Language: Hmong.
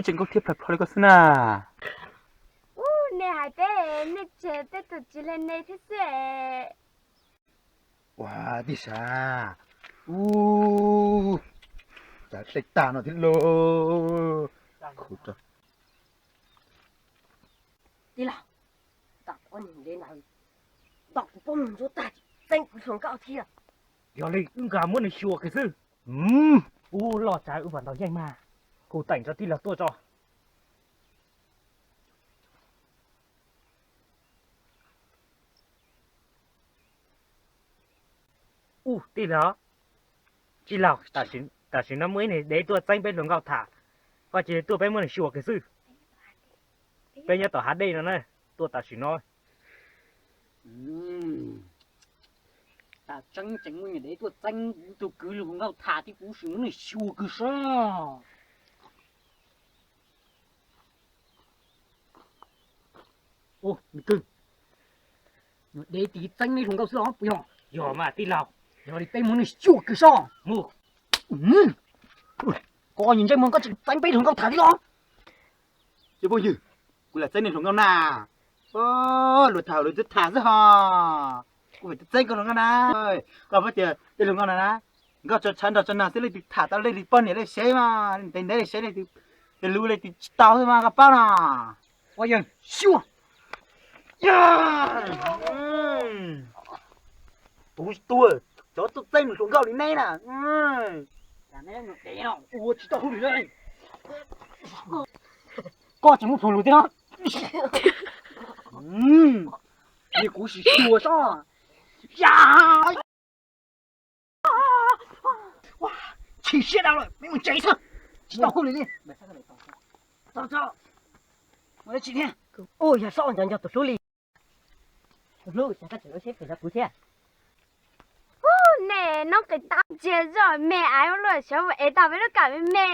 tseem nkauj thiab plhawv plho li koj xwb na. Ub, nej hais peb, nej tseg peb tus tsis hle nej thiab xwb. Ua tij sav, ub, cas dej tag no thiab lauj. Tij laug, tam ua niag ntev ntawd, tom kuv pob muag ntsuab tag, txeeb kuv hluas nkauj thiab. Yog li wb nqa muab nws xyuas kiag xwb. Ub, loj tsawv wb vam ntaus yeej mas. Kuv teem tso tij laug tuaj tso. Ub, tij laug, tij laug, tam sim no muaj ib niag dev tuaj txeeb peb hluas nkauj tham, koj cia li tuaj peb muab nws xyuas kiag xwb. Peb nyob tom hav dej no na, tuaj tam sim no. Tam tseeb tseem muaj niag dev tuaj txeeb kuv tus kwv hluas nkauj tham thiab kuv sim muab nws xyuas kiag seb. Ub, me kwv, dev tiv txeeb neb hluas nkauj xwb los puas yog? Yog mas tij laug. Yog li peb muab nws xyuas kiag seb. Koj ntsej muag koj tseem txeeb peb hluas nkauj tham thiab los? Ces phooj ywg, kuv lam txeeb nej hluas nkauj na. Luag tham lawv twb tham xwb ho. Kuv tseem txeeb koj hluas nkauj na. Koj paub tias tej hluas nkauj na, nkauj tso tshav nrog tso nag xwb leej twg tham tau leej twg poj niam leej sev mas ntev ntev leej sev leej twg, tej lus leej twg tsis tau xwb mas koj paub no. Ua yog xyuas. Tus tuag, cov tuaj txeeb nws hluas nkauj li neb na. Ua tsis tau hauj lwm li. Koj tseem muaj plhus lus thiab no. Ces kuv sim xyuas seb. Chim siab dab lawm, peb mus tsev xwb, tsis tau hauj lwm li. Ua dab tsi thiab? Ua yog seb nco nco tus hlub li. Tus hlub, cas koj tseem lub siab phem rau kuv thiab? Ub, nej noob qis tab ntsiag zoj me aiv ua luaj, xyov mus ev tau peb lub kam me me.